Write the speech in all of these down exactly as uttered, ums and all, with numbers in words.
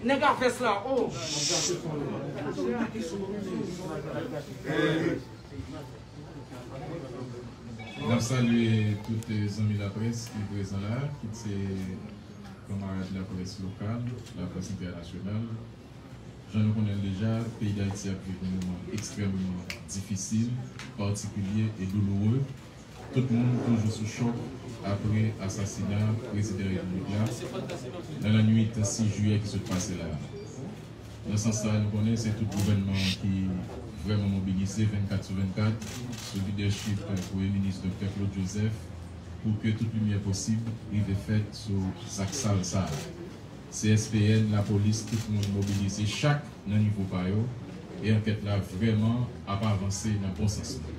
Nèg a vès la, oh! N ap salye tout, eh, zanmi laprès ki prezan la, kit se kanmarad laprès lokal, laprès entènasyonal. Jan nou konnen l deja, peyi Dayiti ap viv yon moman ekstrèmman difisil, patikilye e douloure. Tout moun toujou sou chòk apre asasina prezidan repiblik la nan lannwit sis jiyè ki sot pase la. Nan sans sa, nou konnen se tout gouvènman an ki vrèman mobilize vennkat sou vennkat sou lidèchip Premye Minis Doktè Claude Joseph pou ke tout limyè posib rive fèt sou zak sal sa a. C S P N, lapolis, tout moun mobilize chak nan nivo pa yo, e ankèt la vrèman ap avanse nan bon sans la.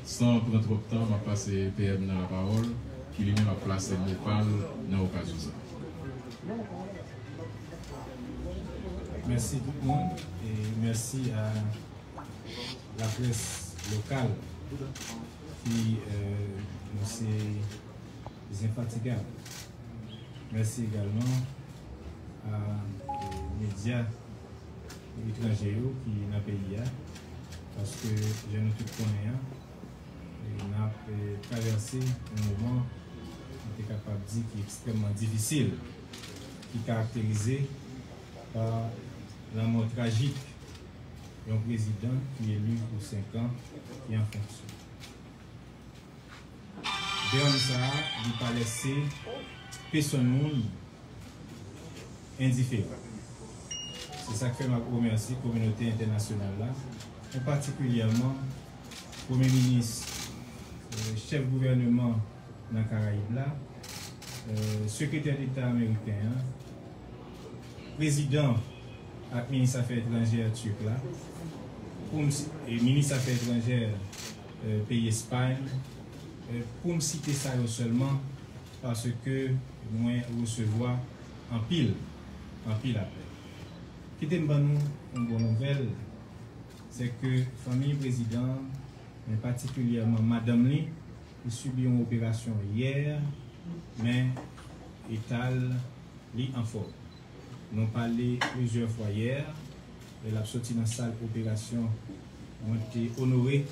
San pran twòp tan, m ap pase P M nan lapawòl, ki li menm ap plase mo pa l nan okazyon sa. Mèsi tout moun, e mèsi a laprès lokal ki, euh, nou se enfatigab. Mèsi egalman a, euh, medya etranje yo ki nan peyi a, paske jan nou tout konnen an, e n ap, euh, travèse yon moman nou te kapab di ki ekstrèmman difisil, ki karakterize pa lanmò trajik yon prezidan ki eli pou senk an, ki an fonksyon. Dram sa a, li pa lèse pèsonn moun endiferan. Se sa k fè m ap remèsye kominote entènasyonal la, e patikilyèman Premye Minis, euh, chèf gouvèneman nan Karayib la, euh, Sekretè Deta ameriken an, prezidan ak minis afè etranjè tirk la, pou m si-, e minis afè etranjè, euh, peyi Espay, euh, pou m site sa yo sèlman, paske mwen resevwa anpil, anpil apèl. Kite m ban nou yon bon nouvèl, se ke fanmi prezidan an, men patikilyèman madanm li, li sibi yon operasyon yè, men eta l, li anfòm. Nou pale plizyè fwa yè, lè l ap soti nan sal operasyon, mwen te onore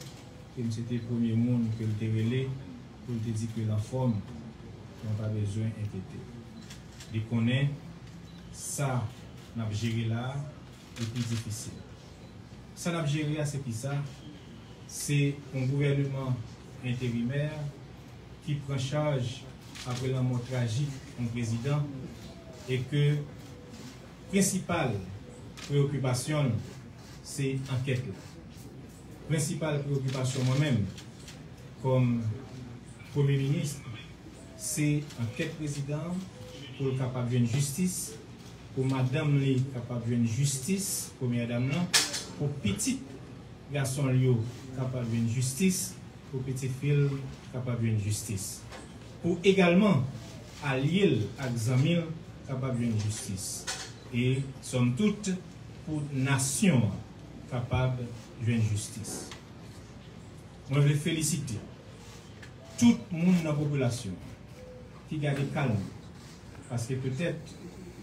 ke m se te premye moun ke l te rele pou l te di ke l anfòm, mwen pa bezwen enkyete. Li konnen sa n ap jere la a, li pi difisil. Sa n ap jere a, se kisa? Se yon gouvèneman enterimè ki pran chaj apre lanmò trajik yon prezidan e ke prensipal preyokipasyon l se ankèt la. Prensipal preyokipasyon mwen menm, kòm Premye Minis, se ankèt prezidan an pou l kapab jwenn jistis, pou madanm li kapab jwenn jistis, premyè dam lan, pou pitit gason l yo kapab jwenn jistis, pou pitit fi l kapab jwenn jistis, pou egalman alye l ak zanmi l kapab jwenn jistis, e sòm tout pou nasyon an kapab jwenn jistis. Mwen vle felisite tout moun nan popilasyon an ki gade kalm, paske petèt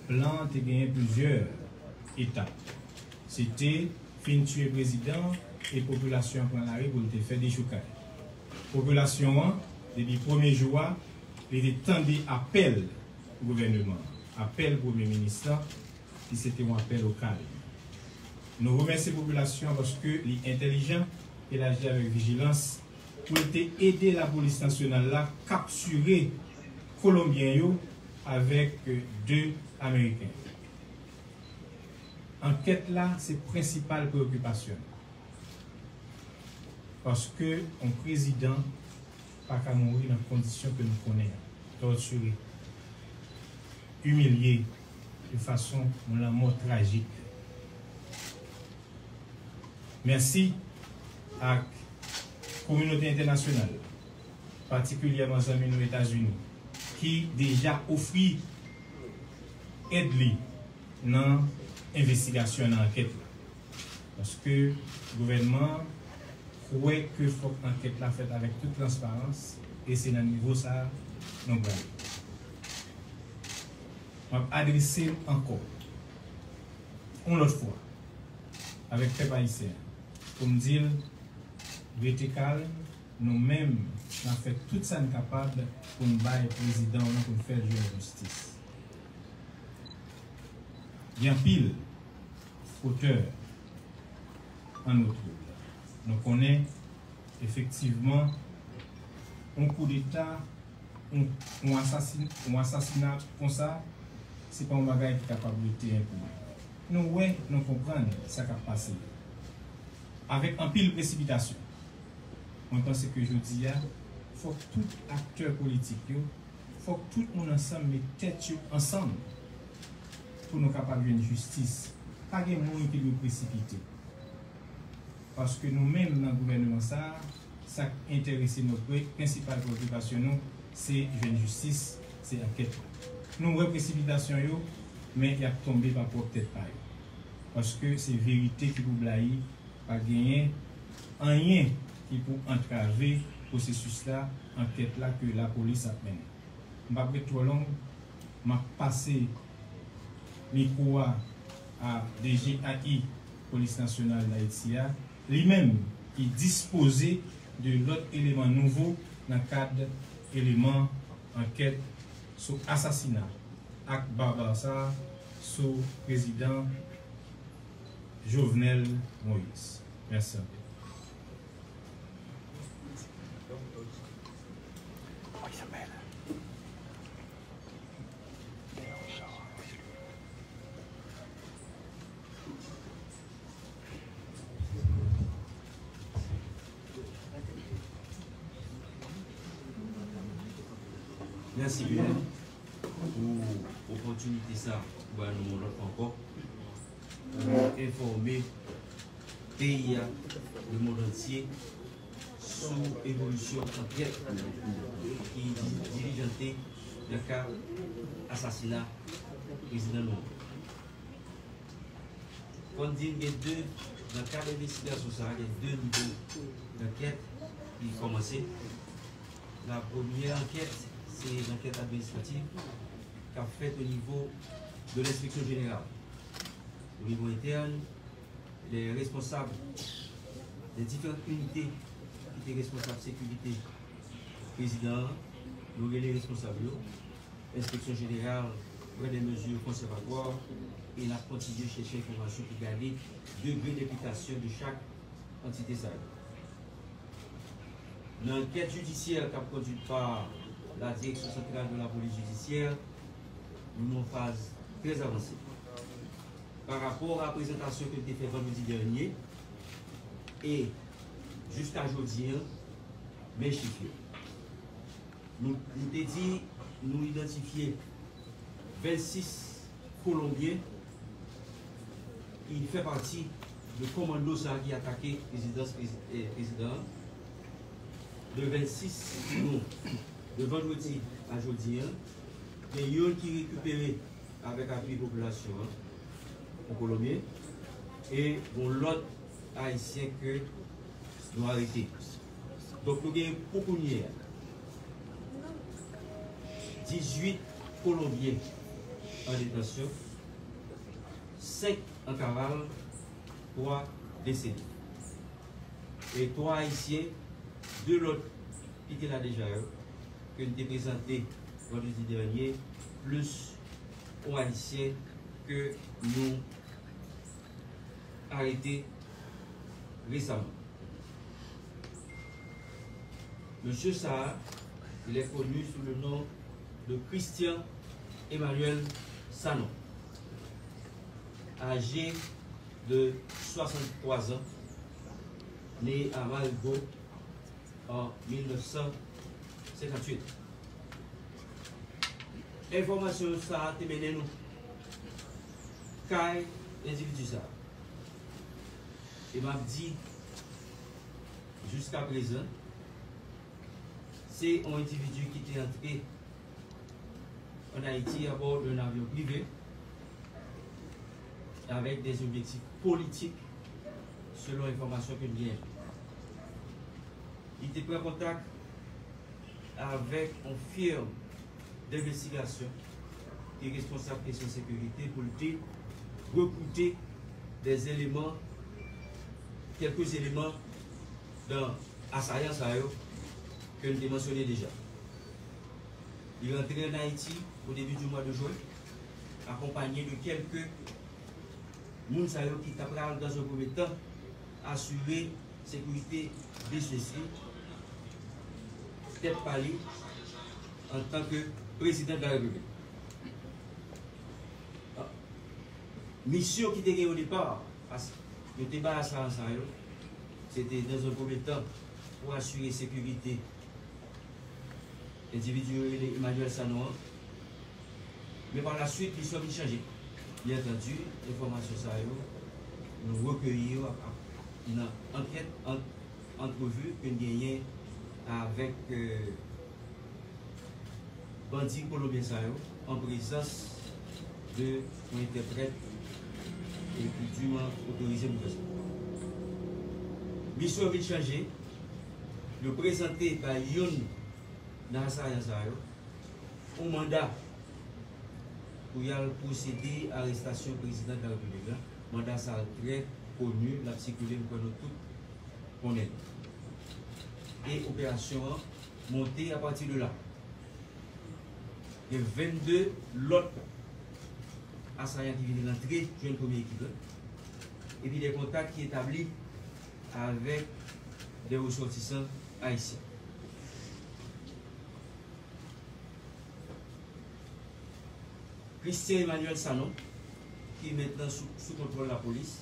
plan an te genyen plizyè etap. Se te fin tiye prezidan an e popilasyon an pran lari pou l te fè dechoukay. Popilasyon an, depi premye jou a, li te tande apèl gouvèneman an, apèl premye minis lan, ki se te yon apèl o kalm. Nou remèsye popilasyon an paske li entèlijan e l aji avèk vijilans pou l te ede lapolis nasyonal la kaptire Kolonbyen yo avèk de Ameriken. Ankèt la se prensipal preyokipasyon l. Paske yon prezidan pa ka mouri nan kondisyon ke nou konnen an, tòtire, imilye de fason yon lanmò trajik. Mèsi ak kominote entènasyonal la, patikilyèman zanmi nou Etazini, ki deja ofri èd li nan envestigasyon, nan ankèt la. Paske gouvènman an kwè ke fòk ankèt la fèt avèk tout transparans, e se nan nivo sa a nou prale. M ap adrese l ankò, yon lòt fwa, avèk pèp ayisyen an, pou m di l, rete kalm, nou menm, n ap fè tout sa n kapab pou n bay prezidan w lan, pou n fè l jwenn jistis. Gen anpil fotè an nou twouv. Nou konnen, efektivman, yon koudeta, yon, yon asasin-, yon asasina konsa, se pa yon bagay ki kapab rete enpini. Nou wè, nou konprann sa k ap pase. Avèk anpil presipitasyon, mwen panse ke jodi a, fòk tout aktè politik yo, fòk tout moun ansanm met tèt yo ansanm pou nou kapab jwenn jistis. Pa gen moun ki dwe presipite. Paske nou menm nan gouvènman sa a, sa k enterese nou, pre-, prensipal preokipasyon nou, se jwenn jistis, se ankèt la. Nou wè presipitasyon yo, men y ap tonbe pa pwòp tèt pa yo. Paske se verite ki pou blayi, pa genyen anyen ki pou antrave pwosesis la, ankèt la ke lapolis ap mennen. M p ap ret twò long, m ap pase mikwo a a D G A I Polis Nasyonal Dayiti a, li menm ki dispoze de lòt eleman nouvo nan kad eleman ankèt sou asasina ak baba sa a sou prezidan Jovenel Moïse. Mèsi anpil. Mèsi byen pou opòtinite sa pou ba nou yon lòt fwa ankò pou nou enfòme peyi a, lemonn antye, sou evolisyon ankèt ki di-, dilijante nan ka asasina prezidan nou an. Fò n di n gen de, nan kad envestigasyon sa a, gen de nivo dankèt ki kòmanse. La premyè ankèt, se lankèt administrativ k ap fèt o nivo de lenspeksyon jeneral. O nivo entèn, les responsables des différentes unités ki te responsab sekirite prezidan an, nou rele responsab yo. Enspeksyon jeneral pran des mesures conservatoires e n ap kontinye chèche enfòmasyon pou gade degre enplikasyon de chak antite sa yo. Nan ankèt jidisyè k ap kondwit pa la Direction Centrale de la Police Judiciaire, nou nan yon faz trè avanse. Pa rapò a prezantasyon ke n te fè vandredi dènye, e jiska jodi an, men chif yo. Nou, nou te di nou idantifye vennsis Kolonbyen ki fè pati de kòmando sa a ki atake rezidans prezi-, eh, prezidan an. De vennsis nou, de vandredi a jodi an, gen youn ki rekipere avèk apui popilasyon an, yon Kolonbyen, e yon lòt Ayisyen ke nou arete. Donk, nou gen pou kounye a dizuit Kolonbyen an detansyon, senk an kaval, twa desede. E twa Ayisyen, de lòt ki te la deja yo, ke n te prezante vandredi dènye, plis yon Ayisyen ke nou arete resaman. Mesye sa a, il est connu sous le nom de Christian Emmanuel Sanon, âgé de soixante-trois ans, né à Marigot en mille neuf cent cinquante-huit. Enfòmasyon sa a te mennen nou kay endividi sa a. E m ap di, jiska prezan, Se yon endividi ki te antre ann Ayiti abò d'un avyon prive avèk des objectifs politiques, selon enfòmasyon ke n genyen. Li te pran kontak avèk yon firm d'investigation ki responsab kesyon sekirite pou l te rekwoute des éléments, quelques éléments dans asayan sa yo ke n te mansyone deja. Li rantre ann Ayiti au début du mois de juin, accompagné de quelques moun sa yo ki ta pral dans un premier temps asire sekirite biznis li, tèt pa li, antanke prezidan de la repiblik. Misyon ki te gen o depa, pas yo te bay asayan sa yo, se te dans un premier temps pou asire sekirite endividi yo rele Emmanuel Sanon an. Men pa la swit, misyon vin chanje. Byen antandi, enfòmasyon sa yo, nou rekeyi yo nan ankèt, antrevi ke n genyen avèk bandi kolonbyen sa yo, an prezans de yon entèprèt ki diman otorize pou fè sa. Misyon vin chanje, yo prezante bay youn nan asayan sa yo yon manda pou y al pwosede arestasyon prezidan de la repiblik la. Manda sa a trè koni, l ap sikile, m kwè nou tout konnen. E operasyon an monte apati de la. Gen vennde lòt asayan ki vin rantre jwenn premye ekip la, epi de kontak ki etabli avèk de resòtisan ayisyen. Christian Emmanuel Sanon, ki mentnan sou, sou kontwòl lapolis,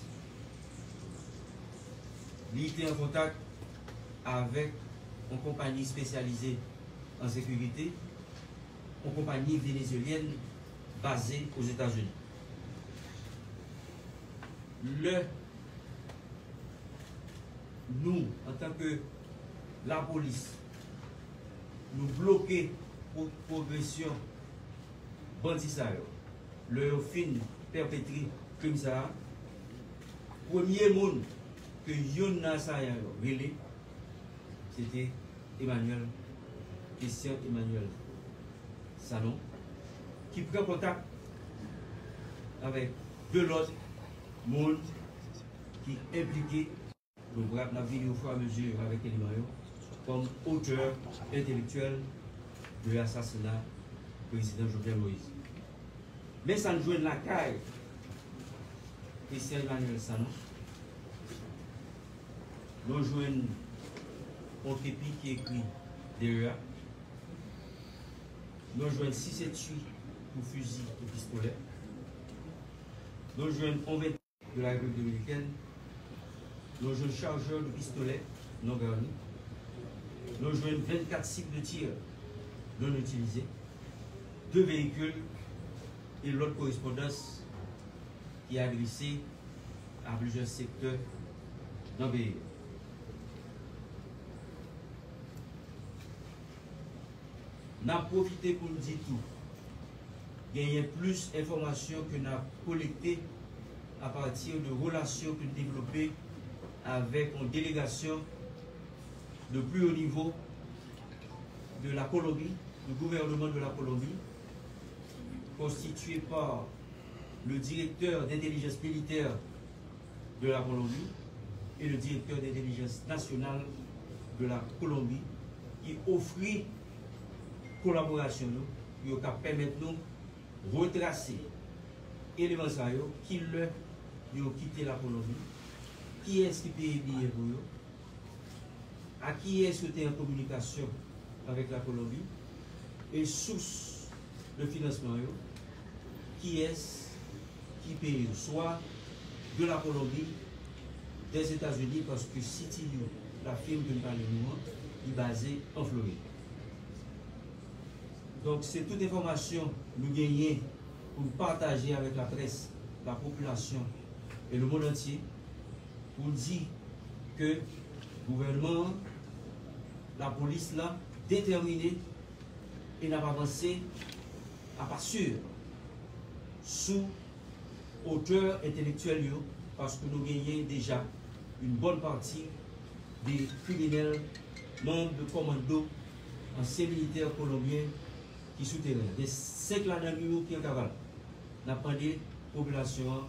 li te an kontak avèk yon konpayi espesyalize an sekirite, yon konpayi venezuelyèn baze Ozetazini. Lè nou, antanke lapolis, nou bloke pwogresyon bandi sa yo, lè yo fin pèpetre krim sa a, premye moun ke youn nan asayan yo rele, se te Emmanuel, Christian Emmanuel Sanon, ki pran kontak avèk de lòt moun ki enplike. Nou pral, n ap vini ofirameziye avèk eleman yo kòm otè entèlektyèl de asasina prezidan Jovenel Moïse. Men sa n jwenn lakay Christian Emmanuel Sanon. Nou jwenn yon kepi ki ekri D E A. Nou jwenn sis etui pou fizi e pistolè. Nou jwenn yon vennkat de la République dominicaine. Nou jwenn chargeur de pistolet non garni. Nou jwenn vennkat cibles de tir non utilisés, de véhicules e lòt korespondans ki adrese a plizyè sektè nan peyi a. N ap pwofite pou n di tou, genyen plis enfòmasyon ke n ap kolekte apati de relasyon ke n devlope avèk yon delegasyon de plus haut niveau de la Colombie, du gouvernement de la Colombie, constitué par le directeur d'intelligence militaire de la Colombie et le directeur d'intelligence nationale de la Colombie, ki ofri kolaborasyon yo, yo ka pèmèt nou retrase eleman sa yo, ki lè yo kite la Kolonbi, kiyès ki peye biyè pou yo, a kiyès yo te an kominikasyon avèk la Kolonbi, e sous de finansman yo, kiyès ki peye yo, swa de la Kolonbi, dèzetazini, paske C T U, la firme ke m pale nou an, li baze an Florid. Donk, se tout enfòmasyon nou genyen pou n pataje avèk laprès, lapopilasyon e lemonn antye, pou n di ke gouvènman an, lapolis la, detèmine e n ap avanse apa sir sou otè entelektyèl yo, paske nou genyen deja yon bòn pati de kriminèl, manm de kòmando, ansyen militè kolonbyen ki sou teren an. Gen senk ladan yo ki an kaval. N ap mande popilasyon an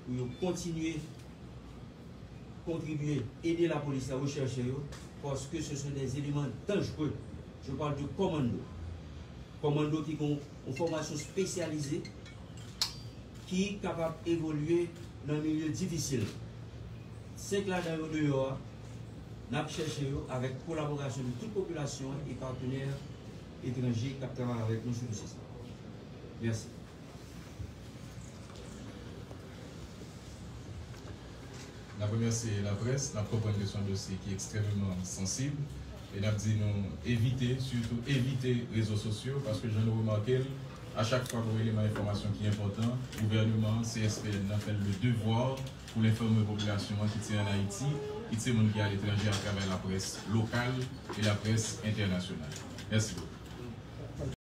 pou yo kontinye kontribye, ede lapolis la rechèche yo, paske se sont des éléments dangereux. Je parle de kòmando. Kòmando ki gen yon fòmasyon espesyalize, ki kapab evolye nan milye difisil. Senk ladan yo deyò a, n ap chèche yo avèk kolaborasyon de tout popilasyon an e patnè etranje k ap travay avèk nou sou dosye sa. Mèsi. N ap remèsye laprès, n ap konprann ke se yon dosye ki ekstrèmeman sansib, e n ap di nou evite, sitou evite rezo sosyo, paske jan nou remake l, a chak fwa gen yon eleman enfòmasyon ki enpòtan, gouvènman an, C S P N nan fè l le devwa pou l enfòme popilasyon an, kit se ann Ayiti, kit se moun ki aletranje, atravè laprès lokal e laprès entènasyonal. Mèsi bokou.